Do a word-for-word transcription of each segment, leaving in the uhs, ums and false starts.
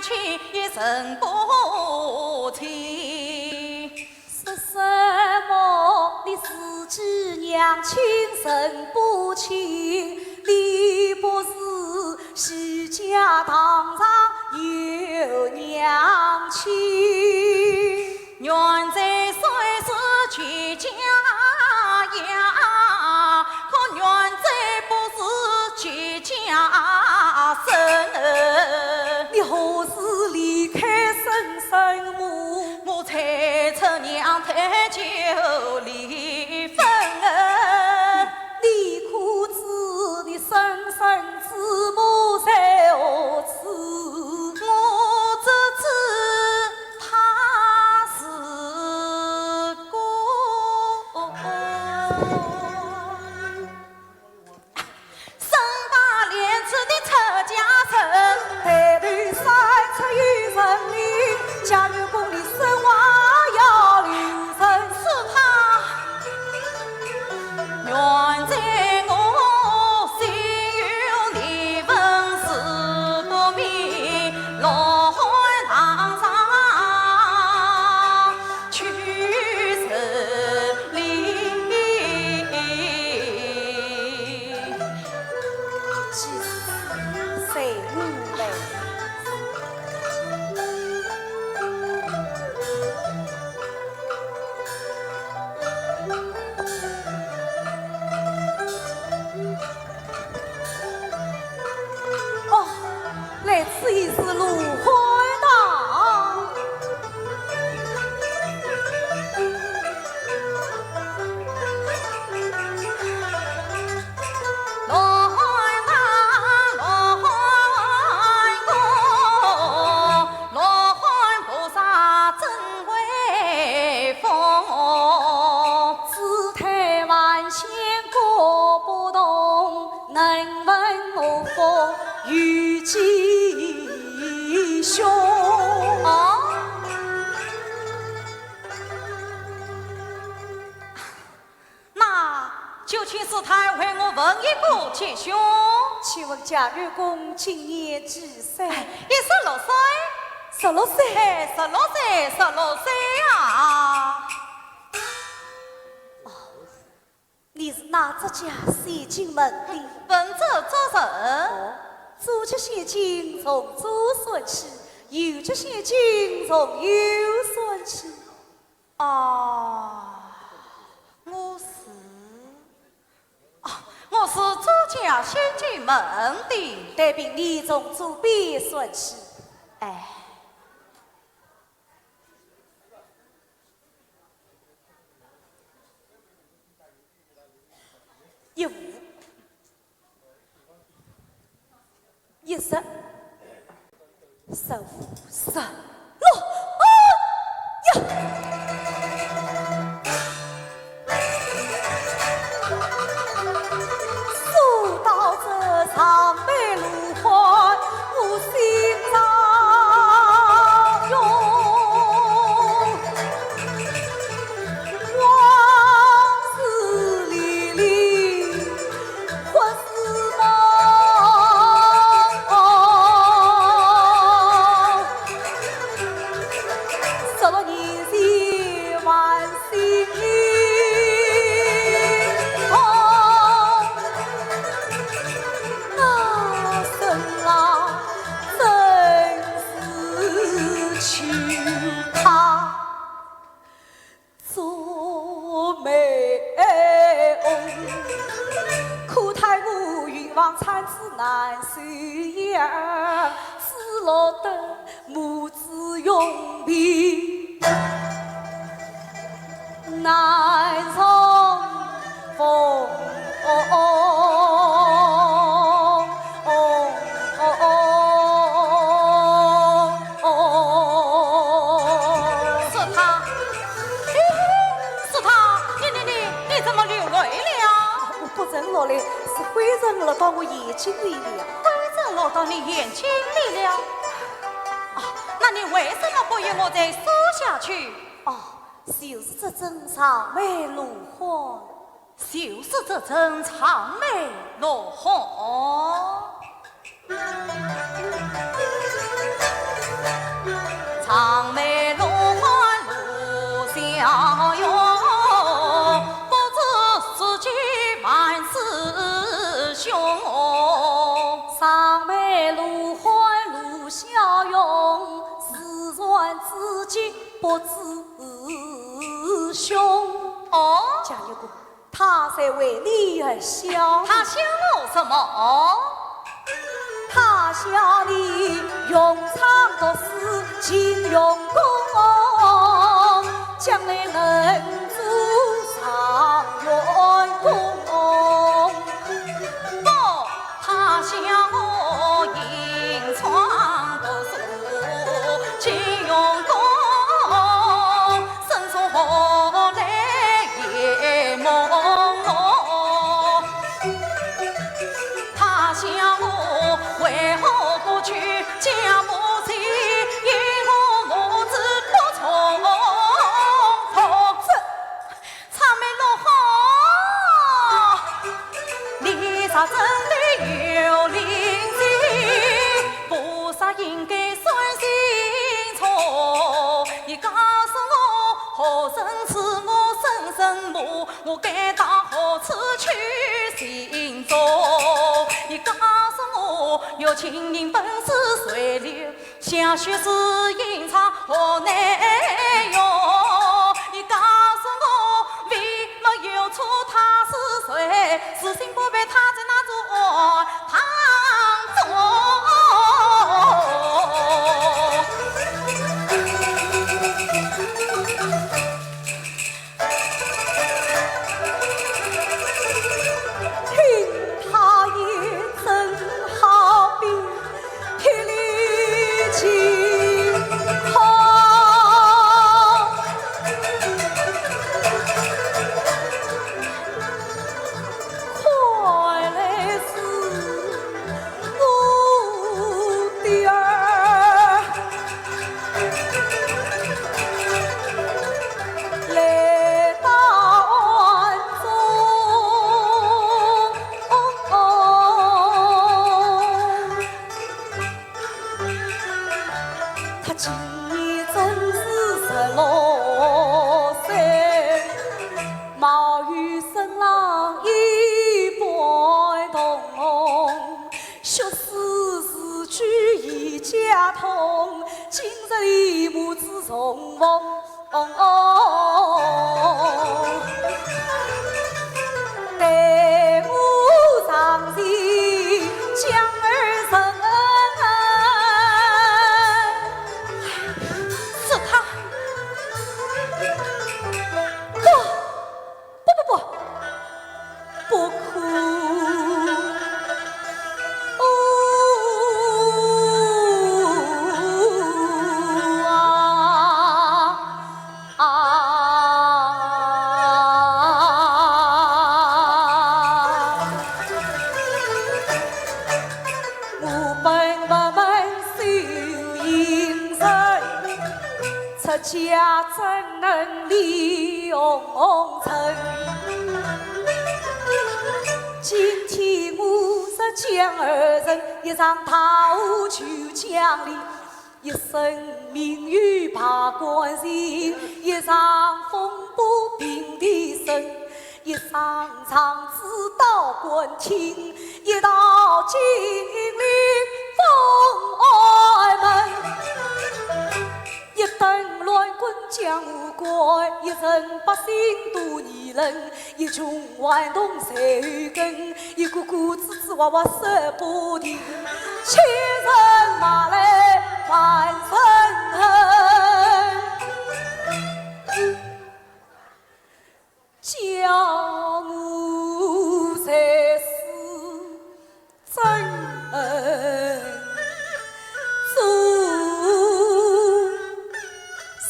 亲也认不清。说什么你自己娘亲认不清？你不是 西家堂上有娘亲。原在谁是齐家呀？可原在不是齐家生。你何时离开生身母？我才出娘胎就离 婚。你可知你生身之母在何处？我只知她是个 身把连枝的出家人，抬头三尺有神灵，家有功名声望要留人。是她，原在我心有你，本是不明，落海堂上 去认领。祭司，随我来。哦， 来此已是罗汉呐。罗汉呐，罗汉公，罗汉菩萨真威风。姿态万千各不同， 能问我方有几凶？哦，那就请师太为我问一个吉凶。请问家有功今年几岁？哎，一十六岁。十六岁？哎，十六岁，十六岁啊。 你是哪只家谁进门的？本州州人。哦，祖籍先进从祖算起，有籍先进从有算起。啊，我是，啊，我是祖家先进门的。但凭你从祖辈算起。哎。 一五，一十，十五，十六，啊呀！说到这长眉罗汉，我心上 是她，是她，你，你，你，你怎么流泪了？我不曾落泪，是灰尘落到我眼睛里了。灰尘落到你眼睛里了？啊，那你为什么不与我再说下去？哦，就是这尊长眉罗汉。 就是这尊长眉罗汉。路欢路笑容，自然自己不知凶。哦？讲一个，他在为你而笑。他笑我什么？哦？他笑你用功读书，勤用功，将来能做状元公。 不，他笑我行状读书，勤用功，生活何来也朦胧。他笑我为何不娶家母妻，因我母子不从夫。 阊妹落花，你若真的有灵性，菩萨应该算清楚。你告诉我，何人是我生身母？我该到何处去寻找？你告诉我，有情人本是水流 香雪是吟唱何奈何？你告诉我，为没有处他是谁？是心不被他在那座堂中。 听他也真好比霹雳惊涛，快来是 我的儿来到暗中。他今年正是十六岁，貌与生郎一般同。 学识字句一家通，今日里母子重逢。待我上前将儿承。是他。不， 不，不，不，不可。哦，啊，啊。我本不问秀英人， 出家怎能离红尘？今天我若将儿承，一场大祸就降临，一生名誉罢官前，一场风波平地震。 一场状子到官厅，一道金陵封侯门。一顿乱棍将我关，一城百姓多议论，一群顽童随后跟，一个个支支吾吾说不停，千人骂来万人恨。 叫我才是真恩主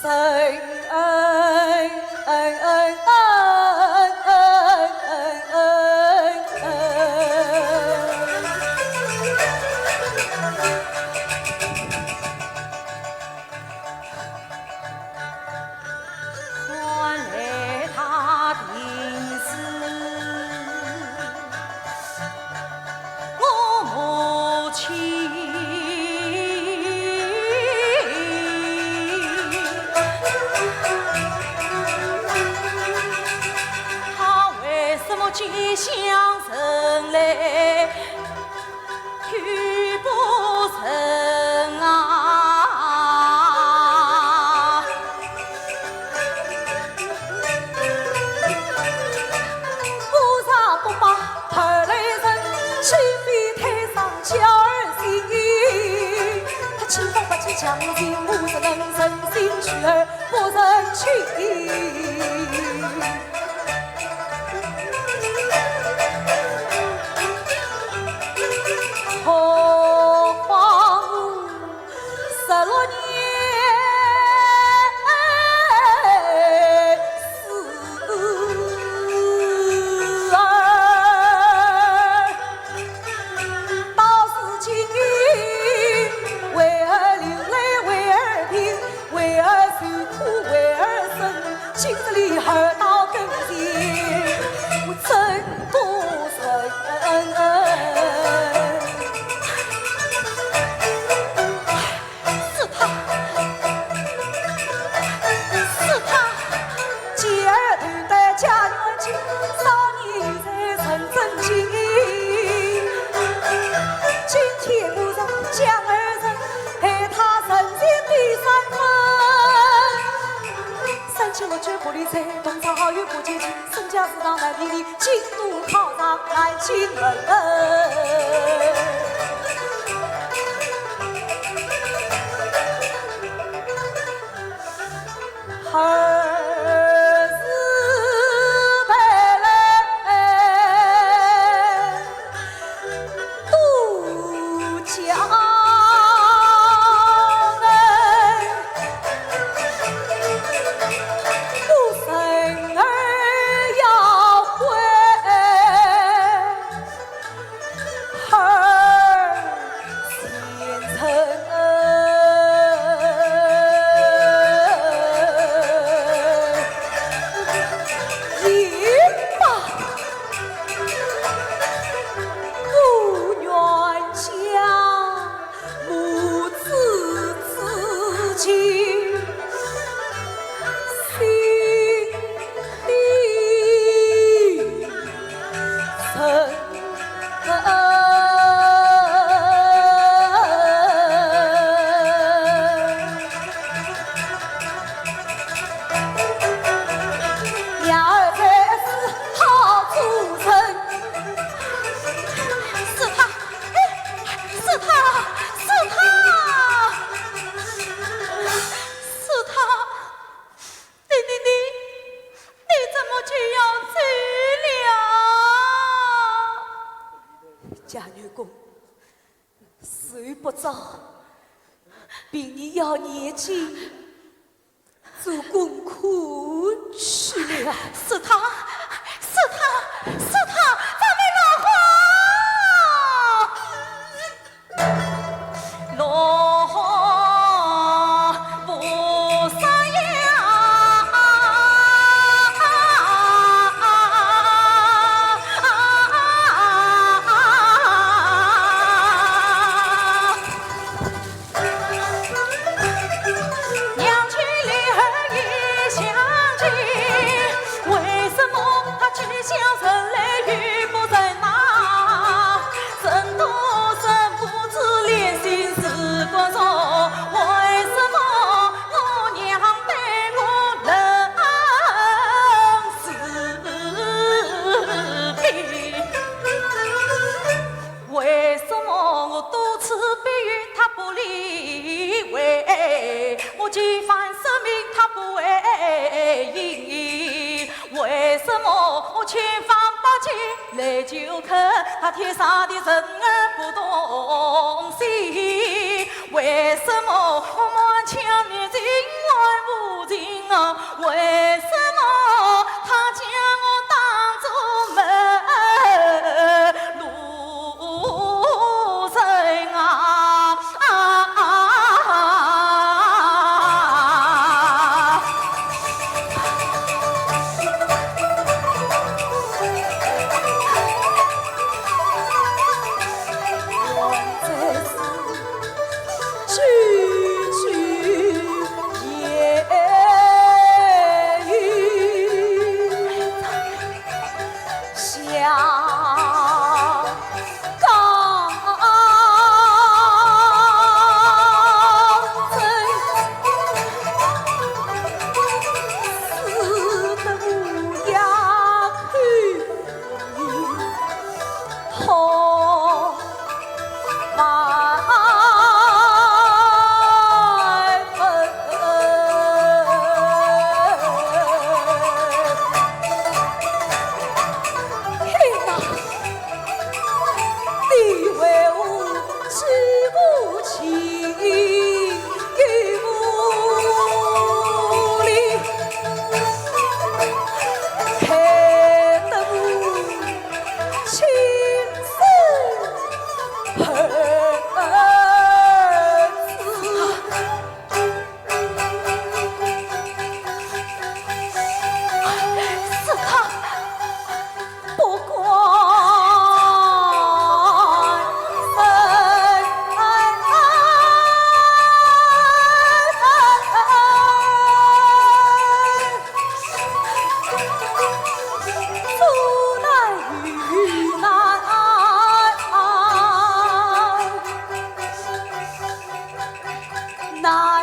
人恩恩恩恩恩恩恩。 换来他定是我母亲。他为什么寄香人来？ 又不情不自能，人心虚而不能屈。何况我十六年思儿。 到如今，为儿流泪，为儿病，为儿受苦，为儿生，今日里儿到跟前，我怎不承恩？是他，是他。 继儿投得解元京，少年在城中进。今天我是将儿人，害他人间的三分。三千六九不离罪，东朝好友不结亲，身家世上难比邻，京都考上南京门。 儿是白来渡江哎，我身儿要悔。 儿前程也罢，我愿将母子之情心底 深。两儿在此好做人。是他，哎，是他，是他，是他。 你，你，你，你怎么就要走了？贾元公，时不早，禀你要念经做功课去了。是他，是他，是他，咱们老公。 为什么我多次逼问他不理会？我几番说明他不回应。为什么我千方百计来求恳，他天杀的人儿不动心？为什么我满腔热情还无情啊？为什么他将我当作陌路 路人啊。啊。